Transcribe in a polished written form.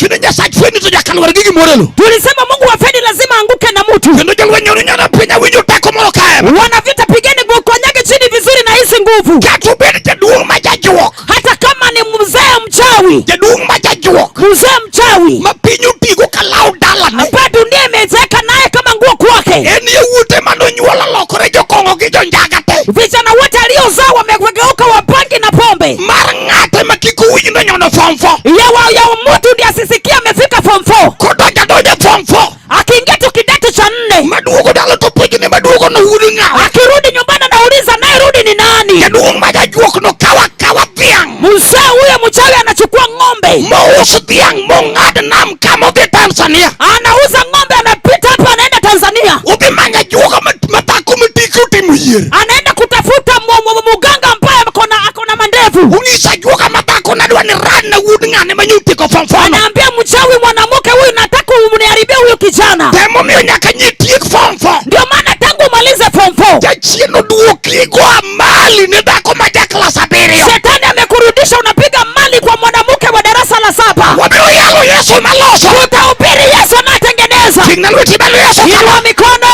Wawacho ni Nyasach Feni to nyaka lwar gi gimoro e lowo. Tulisema Mungu wa Feni lazima anguke na mtu. Kendo jolweny onyona piny awinjo teko moro kae. Wanavita, pigeni, kanyage chini vizuri na hizi nguvu. Kata obed jaduong' ma jajuok. Hata kama ni mzee mchawi, Jaduong' ma jajuok. Mzee mchawi Ma piny otigo ka law dalane. Ambaye dunia imezeeka naye kama nguo kwake. En yawuote manonyuolo olokore jokong'o gi jonjaga te. Vijana wote aliozaa wamegeuka wabangi na pombe. Mar ng'ate ma kik owinj nonyono form 4. Ya mtu ndiye asisikia amefika form 4. Kodonjo adonja form 4. Akiingia tu kidato cha 4. Maduogo dala to penjo ni maduogo no wuod ng'awa. Akirudi nyumbani anauliza naye rudi ni nani? Jaduong' ma jajuok no kawa kawa dhiang'. Mzee huyo mchawi anachukua ng'ombe. Mous dhiang' mong'ad nam kama odhi Tanzania. Anauza ng'ombe, anapita hapa anaenda Tanzania. Udhi manyo ajuoga madhako matike otimo yier. Anaenda kutafuta muganga ambaye akona mandevu. Ung'isa ajuoga madhako nadwa ni ran na wuod ng'ane ma nyocha otieko form 4 no. Anaambia mchawi mwanamke huyu, nataka uniharibie huyu kijana. Emomiyo nyaka nyitiek form 4. Ndio maana tangu umalize form 4. Jachien oduoki go amali ne dhako ma ja klas 7. Shetani amekurudisha unapiga mali kwa mwanamke wa darasa la 7. Wabiro yalo Yesu maloso. Tutahubiri Yesu anatengeneza. Ting'na lweti malo Yesu. Inua mikono.